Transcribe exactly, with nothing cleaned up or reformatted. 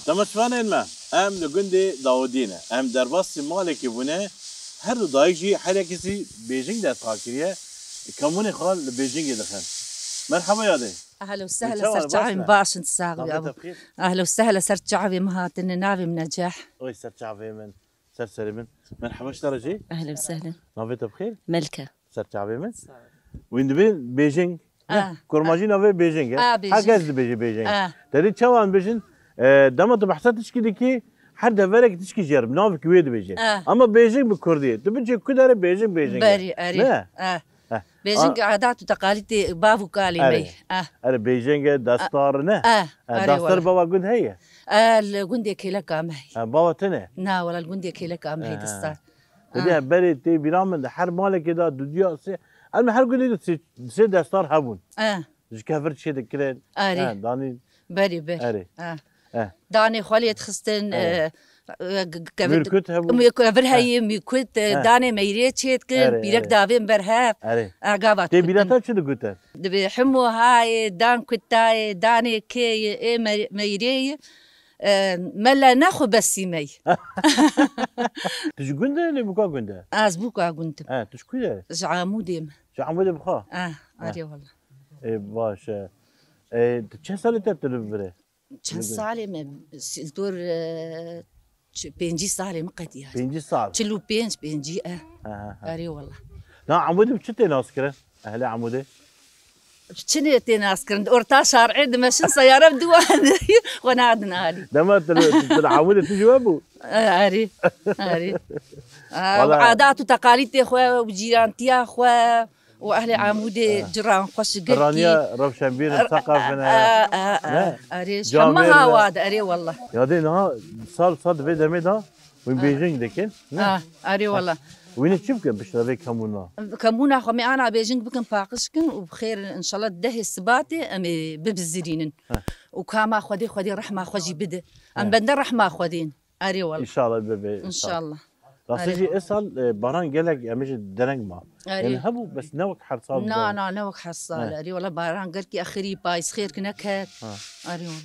Temaşevanên me, em li gundê Dawidiyê ne. Em derbasî malekî bûne. Her du dayik jî her yekî jî Bêjing dest xwe kiriye. Kamûnê xwe li Bêjingê dixin. Merheba yadê. Ehla û sehla, ser çavê min baş in, sax bî abo. Ehla û sehla, ser çavê min hatine, navê min Necah. Oy, ser çavê min, ser serê min. Merheba ji te re jî. Ehla û sehla. Navê te bi xêr? Melike. Ser çavê min. Wîn dibê Bêjing. Ah. Kurmancî navê Bêjing e. Ah, Bêjing. Her kes dibêje Bêjing. Ah. Te dî çawa em bêjin? E, dema tu behsa tişkî dikî, her deverek tişkî jê re bi navekî wê dibêje. Ah. Ama Bêjing bi kurdî. Tu biçî ku derê Bêjing, Bêjing e. Berî, erê. Ne? Ah. Eh. Bêjing A- adat û teqalîdê bav û kalê me ye. Ah. Erê, Bêjing e, destar ne? Ah. Eh, erê, destar wala. Bava gund heye? Eh, li gundê kêleka me heye. Eh, bava te ne? Na, wala li gundê kêleka me heye, eh, destar. Te dî, ah, berê tê bîra min de her malekê de dudiya sê. Em her gundê de sê, sê destar hebûn. Eh. Ji kevir çê dikirin. Erê. Eh, danî. Berê, berê. Erê. Eh. Eh. Danê xwe lê dixistin, erê, eh, eh, g-, g-, kevir, mûrkut hebû. Mû-, kevir, eh, heye, mûrkut, eh, eh, danê meyrê çê dikirin, erê, pîrek, erê, davên ber hev. Erê. Eh, gava dikirin. Tê bîra te çi digotin? Dibê himo hayê, dan kutayê, danê kê ye, ê me-, meyrê ye. E, mele nexwe besîmey. Tu ji gund e, lê bûka gund e? Ez bûka gund im. He, tu ji ku ye? Ji Amûdê me. Ji Amûdê bixwe? Ah, he, arê wala. Ê, baş e. Ê, tu çend salê te tu li vir e? Çend salê me? Dor, e, çi-, pêncî salê min qediya. Pêncî sal? Çil û pênc, pêncî, e. He, he, he. Arê wala. Na, Amûdê bi çi tê nas kirin? Ehlê Amûdê? Çinê tê nas kirin. Orta şarê dimeşin, seyare bi duwan xwe nadin alî. Dema tu li, tu li Amûdê tu ji we bû? E, arê, arê. A, wala, adat û teqalîdê xwe û cîrantiya xwe û ehlê Amûdê, e, ciran xweş girkî. Piraniya rewşenbîr in, seqaf in, e, e, e, e, ne? Arê, ji hemû hawa de, arê wala. Yadê niha sal sal di vê demê de Wî, ah, Bêjing dikin, ne? Ah, arê wala. Wî ne çi bikin piştre vê kemûna? Kemûna xwe me ana Bêjing bikin, paqij kin û bi xêr inşallah dehê sibatê em ê bibizirînin. Heh. Û kama Xwedê, Xwedê rehma xwe jî bide. Em, heh, bende rehma Xwedê in. Arê wala. Înşallah bebe. Înşallah. Rastî jî, arê, îsal, e, baran gelek em ê jî dereng ma. Arê. Yani hebû, bes ne wek her sal. Na, na, ne wek her sal. He. Arê wala, baran gelkî exirî, payîz xêr ki neket. Ha. Arê wala.